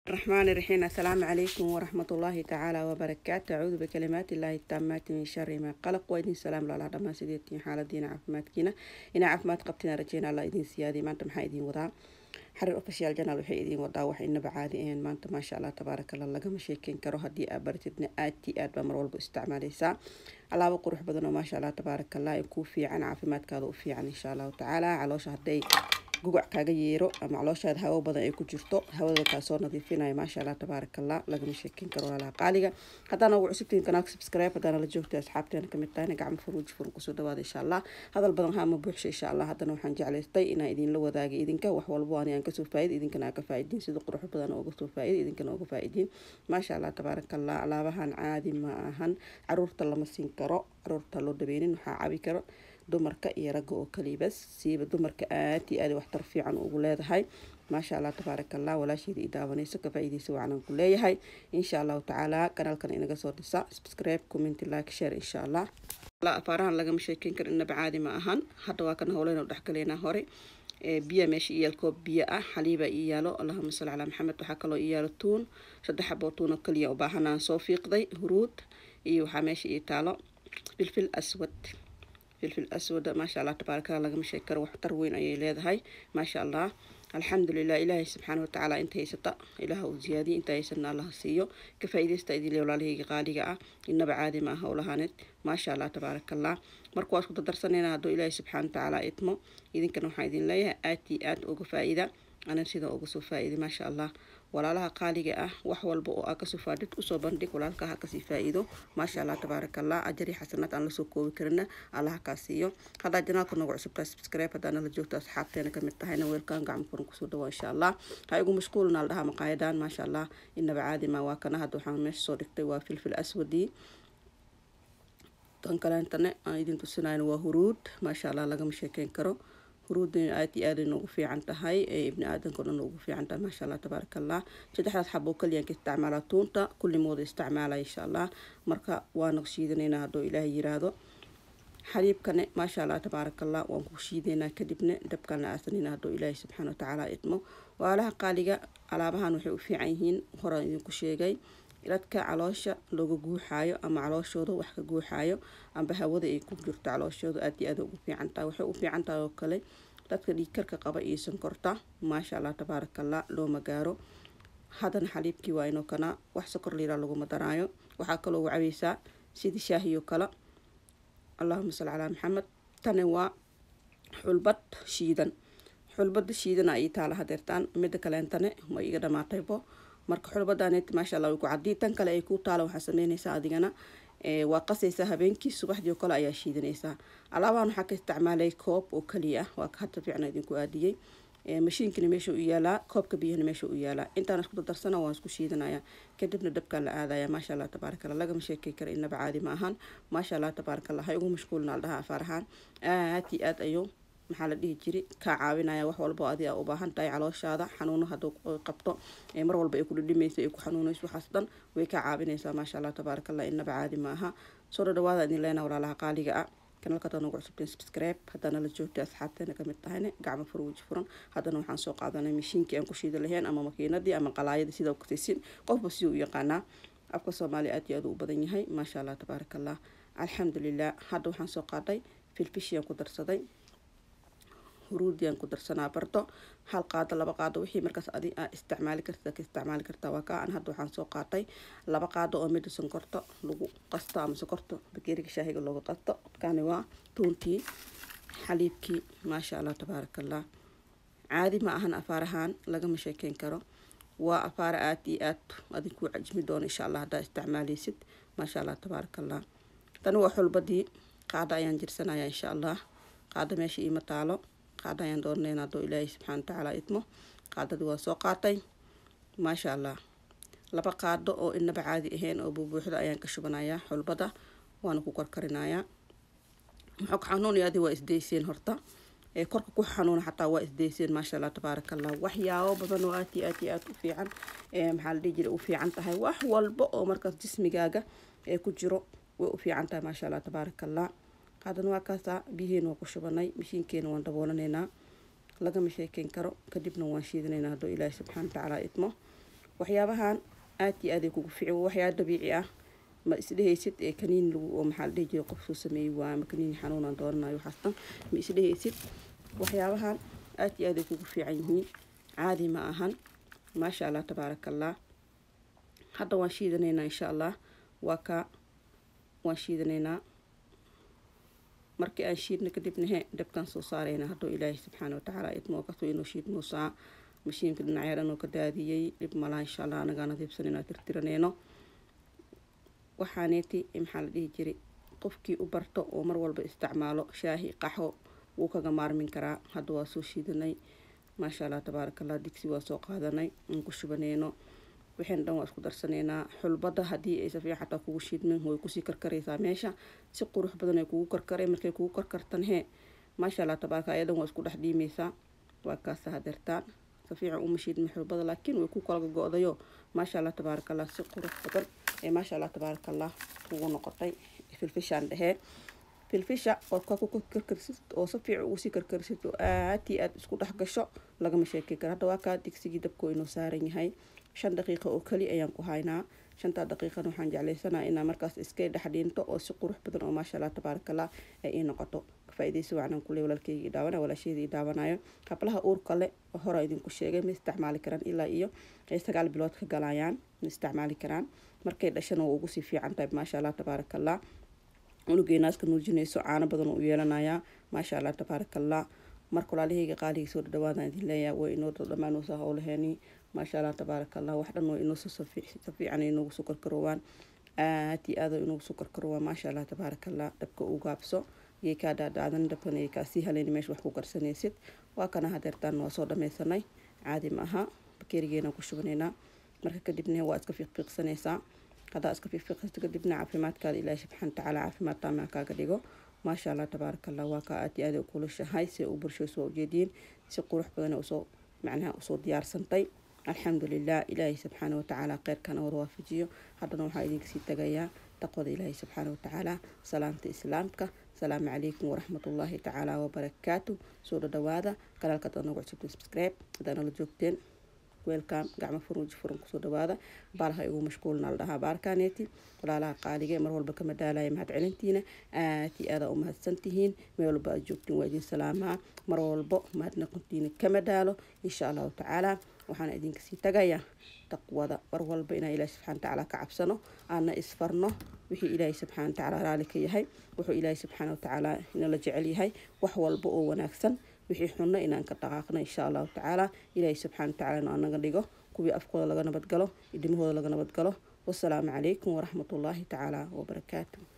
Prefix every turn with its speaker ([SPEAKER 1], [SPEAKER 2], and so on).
[SPEAKER 1] الرحمن الرحيم. السلام عليكم ورحمة الله تعالى وبركاته. أعوذ بكلمات الله التامات من شر ما قلق. وإذن سلام الله dhamaan sideedtiin xaaladiina caafimaadkiina inaa caafimaad qabtina rajeyna. Allah idin siyaadiy. Maanta maxaa idin wadaa? Xariir Official Channel waxay idin wadaa wax inaba caadi ahayn maanta. Maasha Allah, tabaaraka Allah, lagama sheekeyn karo. Haddii aad baratidna, aad ti aad baa mar walba isticmaaleysaa. Alaabo qurux badan oo, maasha Allah, tabaaraka Allah, kuu fiican, caafimaadkaada u fiican, insha Allahu tacaala. Caloosha hadday gugac kaaga yeero ama calooshaada hawo badan ay ku jirto, hawada kaa soo nadiifinaya. Maasha Allah, tabaaraka Allah, lagama sheekeyn karo. Walaalaha qaaliga, haddaana ugu cusubtihiin kanaalka, subscribe. Haddaana la joogtay, asxaabteena kamid tahayna, gacmo furuuji furan kusoo dhawaada, insha Allah. Hadal badan haama buuxsha, insha Allah. Haddana waxaan jeclaystay inaan idinla wadaagay idinka wax walbo ani aan kasoo faa'iid, idinkana aan ka faa'iidin. Sida qurux badan ooga soo faa'iid, idinkana ooga faa'iidin. Maasha Allah, tabaaraka Allah, alaabahan caadi ma ahan. Caruurta lama siin karo, caruurta loo dhaweynin. Waxaa cabi karo dumarka iyo ragga oo kaliya bas. Siiba dumarka aad iyo aad waxtar fiican ugu leedahay. Maasha Allah, tabaaraka Allah. Walaasheeda i daawanayso, ka faa'iidaysa wacanaan ku leeyahay, insha Allahu tacaala. Kanaalkan inaga soo dhisa subscribe, comment, like, share, insha Allah. Afaarahan lagama sheekeyn karo, inaba caadi ma ahan. Hadda waa kan howleyn oo dhexgaleynaa. Hore biya meesha iyaal, koob biyo ah, xaliiba ii yaalo. Allahuma salli calaa Maxamed. Waxaa kaloo ii yaalo tuun, 3 xaboo tuun oo kaliya u baahanaan soo fiiqday, huruud iyo waxaa meesha ii taalo filfil aswad. Filfil aswad, maasha Allah, tabaaraka Allah, lagama sheegi karo, waxtar weyn ayay leedahay. Maasha Allah, alxamdulilah. Ilaahay subxaana watacaala inta haysata Ilaah uu ziyaadiye, inta haysana Allah siiyo. Ka faa'iidaysta idin le, walaalahayga qaaliga ah. Inaba caadi ma aha howlahaaneed. Maasha Allah, tabaaraka Allah. Marka waa isku dardarsanayna hadduu Ilaahay subxaana watacaala idmo. Idinkana waxaan idin leeyahay aad iyo aad uga faa'iida, anan sidan uga soo faa'iiday, maasha Allah. Walaalaha qaaliga ah, wax walba oo aa kasoo faadhid usoo bandhig walaalka, ha kasii faa'iido. Maasha Allah, tabaaraka Allah. Ajari xasanaad aan lasoo koobi karina Allah kaa siiyo. Haddaa channelka noogu cusubtaa, subscribe. Haddaa nala joogto, asxaabteena kamid tahayna, weelkan gacmo furan kusoo dhawaa, insha Allah. Ha igu mashquulna la dhahaa maqaayadan. Maasha Allah, inaba caadi ma waa kana. Hadda waxaan meesha soo dhigtay waa filfil aswadii. Tan kaleentane aan idin tusinayna waa huruud. Maasha Allah, lagama sheekeyn karo. Huruudina aad iyo aad ay noogu fiican tahay, ee ibni aadanka o dhan noogu fiican tahay. Maasha Allah, tabaaraka Allah. Saddexdaas xabo kaliyaan ka isticmaalaa, tuunta kulli mooda isticmaalaya, insha Allah. Marka waana shiidanaynaa hadduu Ilaahay yiraahdo. Xaliibkane, maasha Allah, tabaaraka Allah, waan ku shiidaynaa, kadibna dabkaan la aasanaynaa hadduu Ilaahay subxaana watacaala idmo. Walaalaha qaaliga, alaabahan waxay u fiican yihiin, horaan idinku sheegay, dadka caloosha looga guuxaayo ama calooshooda wax ka guuxaayo amba hawada ay ku jirto calooshooda, aad iyo aad ugu fiican tahay. Waxay u fiican tahay oo kale dadka dhiigkarka qaba iyo sonkorta. Maasha Allah, tabaaraka Allah, looma gaaro. Haddana xaliibkii waa inoo kanaa, wax sokor liiraa laguma daraayo. Waxaa kaloo ugu cabaysaa sidii shaahiyoo kale. Allahuma salli calaa Maxamed. Tani waa xulbad shiidan, xulbada shiidana ii taala hadeertaan. Mida kaleentane ma iga dhamaataybo. Marka xulbadanet, maasha Allah, way ku cadii. Tan kale ay ku taala, waxaa sameynaysaa adigana waa qasaysaa habeenkii, subaxdii oo kale ayaa shiidanaysaa. Alaabahan waxaa ka isticmaalay koob oo kaliya ah, waa hadda fiican idinku aadiyey. Mashiinkana meesha u yaalaa, koobka biyahana meesha u yaalaa. Intaan isku dardarsana waan isku shiidanaya, kadibna dabkaan la aadaya. Maasha Allah, tabaaraka Allah, lagama sheekey kara, inaba caadi ma ahan. Maasha Allah, tabaaraka Allah. Ha igu mashquulna la dhahaa afaarahaan. Aad iyo aad ayuu, maxaa la dhihi jiri, kaa caawinaya wax walba oo adiga u baahan tahay. Calooshaada xanuuno hadduu qabto, mar walba ay ku dhidhimayso, ay ku xanuunayso, waxaas dhan way kaa caawinaysaa. Maasha Allah, tabaaraka Allah, inaba caadi ma aha. Soo dhadhawaada idin leena, walaalaha qaaliga ah. Kanalka hadaa noogu cusubteen, subscribe. Haddaana la joogtay, asxaabteena kamid tahayna, gacmo fur, weji furan. Haddana waxaan soo qaadanay mashiinkii aan ku shiidi lahayn ama makiinadii ama qalaayadii, sida ukasaysin, qofba siduu u yaqaanaa. Afka Soomaaliya aad iyo aad u badan yahay. Maasha Allah, tabaaraka Allah, alxamdulilah. Hadda waxaan soo qaaday filfishiyaan ku darsaday, huruudiyaan ku darsanaa, bardo hal qaado, 2 qaado, wixii markaas adi aa isticmaali karta ka isticmaali kartaa. Waa kaa. An hadda waxaan soo qaatay 2 qaado oo mida sonkorta lagu qasto ama sonkorta bakeeriga shaahiga looga qasto. Kani waa tuuntii, xaliibkii. Maasha Allah, tabaaraka Allah, caadi ma ahan afaarahan, lagama sheekeyn karo. Waa afaara aad iyo aad adin kuu cajmi doono, insha Allah, haddaa isticmaaleysid. Maasha Allah, tabaaraka Allah. Tani waa xulbadii, qaado ayaan jirsanaya, insha Allah. Qaado meesha iima taalo, qaado ayaan doonayna hadduu Ilaahay subxaana watacaala idmo. Qaadadii waa soo qaatay. Maasha Allah, 2 qaado oo inaba caadi ahayn oo buubuuxda ayaan ka shubanayaa xulbada, waana ku karkarinayaa. Muxuu ka xanuunaya? Adi waa isdeyseen horta, ee korka ku xanuuna xataa waa isdeyseen. Maasha Allah, tabaaraka Allah. Waxyaabo badan oo aad iyo aad iyo aad u fiican, ee maxaa la dhihi jiray, u fiican tahay. Wax walba oo markaas jismigaaga ee ku jiro way u fiican tahay. Maasha Allah, tabaaraka Allah. Haddana waa kaasaa, biyihiina waa ku shubanay, mashiinkeena waan daboolanaynaa, lagama sheekeyn karo. Kadibna waan shiidanaynaa hadduu Ilaahi subxaana watacaala idmo. Waxyaabahan aad iyo aad ay kugu fiican, waxyaabo dabiici ah. Ma isdhehaysid ee kaniin lagu oo maxaa la dhihi jiray qof soo sameeyey waa ama kaniin xanuunaan dooranayo, waxaas dhan ma isdhehaysid. Waxyaabahan aad iyo aad ay kugu fiican yihiin, caadi ma ahan, maasha Allah tabaaraka Allah. Hadda waan shiidanaynaa insha Allah. Waa ka waan shiidanaynaa. Markii aan shiidno kadibna he dabkaan soo saaraynaa hadduu Ilaahay subxaana watacaala idmoo kasoo inuu shiidmoosaa. Mashiinka dhinacyaa dhan oo ka daadiyey, dhib malaha insha Allah, anagaa nadiifsanayno, tirtiranayno. Waxaaneeti maxaa la dhihi jiray qofkii u barto oo mar walba isticmaalo shaahi qaxwo wuu kaga maarmin karaa. Hadda waa soo shiidanay, maasha Allah tabaaraka Allah. Digsi waa soo qaadanay aan ku shubanayno, waxayna dhan waa isku darsanaynaa. Xulbada haddii ay safiican xataa kugu shiidmin, way kusii karkaraysaa meesha, si qurux badan ay kugu karkaray. Markay kugu karkartan hee, maasha Allah tabaaraka, ayadan waa isku dhex dhiimaysaa. Waa kaasa hadeertaan safiican uma shiidmin xulbada, laakiin way ku kala go'dayo, maasha Allah tabaaraka Allah, si qurux badan ee maasha Allah tabaaraka Allah kugu noqotay. Filfishaan dhehee, filfisha oo ka ku karkarsid oo si fiican ugu sii karkarsid oo aad iyo aad isku dhex gasho, lagama sheekey karo. Hadda waa kaa digsigii dabka inuu saaran yahay, 5 daqiiqo oo keli ayaan ku haynaa. 5-taa daqiiqana waxaan jeclaysanaa inaa markaas iska dhex dhiinto oo si qurux badan oo maasha Allah tabaaraka Allah ay ii noqoto. Faa'iidaysi wacan kuley walaalkeyga i daawanaya, walaashayda i daawanayo. Hablaha uurka leh hore idinku sheegay, ma isticmaali karaan ilaa iyo ay 9 bilood ka galayaan, ma isticmaali karaan. Markay dhashana waa ugu sii fiican tahay, maasha Allah tabaaraka Allah. Cunugay naaska nuujinayso caano badan u yeelanayaa, maasha Allah tabaaraka Allah. Marka walaalahayga qaaliga, soo dhadhawaadaan idin leeyahay. Way inoo dhammaanaysaa howlaheeni, maasha Allah tabaaraka Allah. Wax dhan way inoo soo si fiican inoogu soo karkaroowaan, aad iyo aad inoogu soo karkaroowaan, maasha Allah tabaaraka Allah. Dabka u gaabso, yay kaa dhaadhacdan, dabkana yay kaa sii haleyn meesha wax ku karsanaysid. Waa kana hadeertaan waa soo dhammaysanay, caadi ma aha. Bakeerigeena ku shubanaynaa. Marka kadibna waa iska fiiqfiiqsanaysaa. Haddaa iska fiiqfiiqsato kadibna caafimaadkaada Ilaahay subxaana watacaala caafimaad taamaa kaaga dhigo, maasha Allah tabaaraka Allah. Waa kaa aad iyo aad u kulushahay si u bulshayso, waa ujeediin si qurux badan usoo macnaha usoo diyaarsantay, alxamdulilah. Ilaahay subxaana watacaala kheyrkana wada waafajiyo. Haddana waxaa idinka sii tagayaa taqwada Ilaahay subxaana watacaala, salaamta islaamka. Asalaamu calaykum waraxmatullaahi tacaala wabarakaatu. Soo dhadhawaada kanaalka, hadaad nagu cusubteen subscribe, haddaa nala joogteen welcome, gacmo furan waji furan kusoo dhawaada. Baalaha igu mashquulna la dhahaa baarkaneeti. Walaalaha qaaliga, mar walba kama daalaya mahad celintiina, aad iyo aada u mahadsantihiin. Meel walba aad joogtiin waa idin salaamaa, mar walbo mahadnaqontiina kama daalo insha Allahu tacaala. Waxaana idinka sii tagayaa taqwada, mar walba inaan Ilaahi subxana watacaala ka cabsano, aana isfarno wixii Ilaahay subxana watacaala raali ka yahay, wuxuu Ilaahay subxaana watacaala inala jecel yahay, wax walba oo wanaagsan, wixii xunno inaan ka dhaqaaqno insha Allahu tacaala. Ilaahay subxana watacaala inuu anaga dhigo kuwii afkooda laga nabadgalo, idimahooda laga nabadgalo. Wasalaamu calaykum waraxmatullaahi tacaala wabarakaatu.